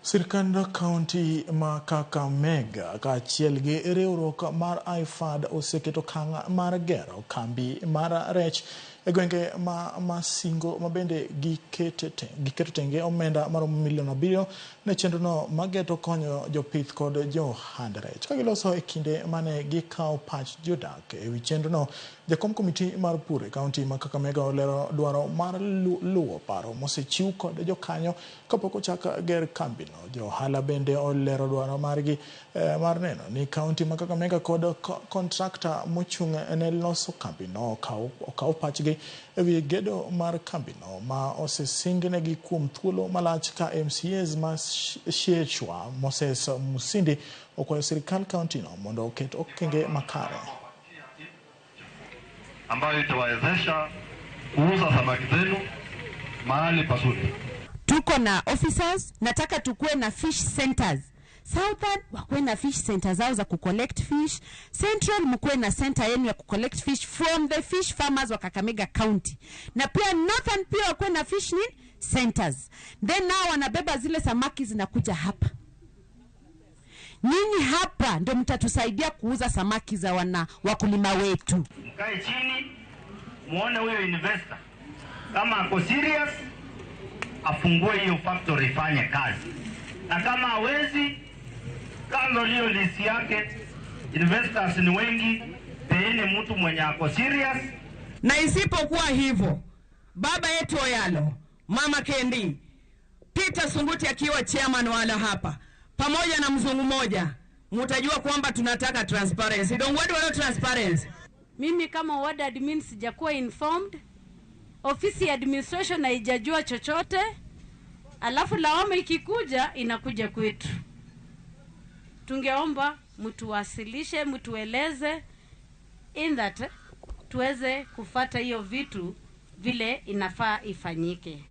Sirkand kaunti ma Kakamega kaachiel gi riwruok mar IFAD oseketo okang' mar gero kambi mar rech e gwenge ma Masingo ma bende giketo tenge omenda maromo milion 7 ne chenrono mageto konyo jopith kod johand rech. Ka giloso e kinde mane gikawo pach jodak e wi chenrono, jakom komiti mar pur e kaunti ma Kakamega olero dwaro mar luwo paro mosechiw kod jokanyo kapok ochak ger kambino. Jo ohala bende olero dwaro margi mar neno ni kaunti ma Kakamega kod kontrakta mochung' ne loso kambino okaw pachgi e wi gedo mar kambino ma osesingnegi kuom thuolo malach ka MCAs ma Shiechwa Moses Musindi okwayo sirkal kauntino mondo oket okenge makare ambayo itawawezesha kuuza samaki zenu mahali pazuri. Tuko na officers, nataka tukuwe na fish centers. Southern wakuwe na fish center zao za kucollect fish. Central mkuwe na center yenu ya kucollect fish from the fish farmers wa Kakamega County. Na pia Northern pia wakuwe na fish nini? Centers. Then nao wanabeba zile samaki zinakuja hapa. Nyinyi hapa ndio mtatusaidia kuuza samaki za wana wakulima wetu. Mkae chini muone huyo investor kama ako serious afungue hiyo factory ifanye kazi, na kama hawezi, kando hiyo lisi yake. Investors ni wengi, peeni mtu mwenye ako serious. Na isipokuwa hivyo, baba yetu Oyalo, mama Kendi, Peter Sunguti akiwa chairman wala hapa pamoja na mzungu moja, mutajua kwamba tunataka transparency. Don't want transparency. Mimi kama ward admin sijakuwa informed, ofisi ya administration haijajua chochote, alafu lawama ikikuja inakuja kwetu. Tungeomba mtuwasilishe, mtueleze in that tuweze kufata hiyo vitu vile inafaa ifanyike.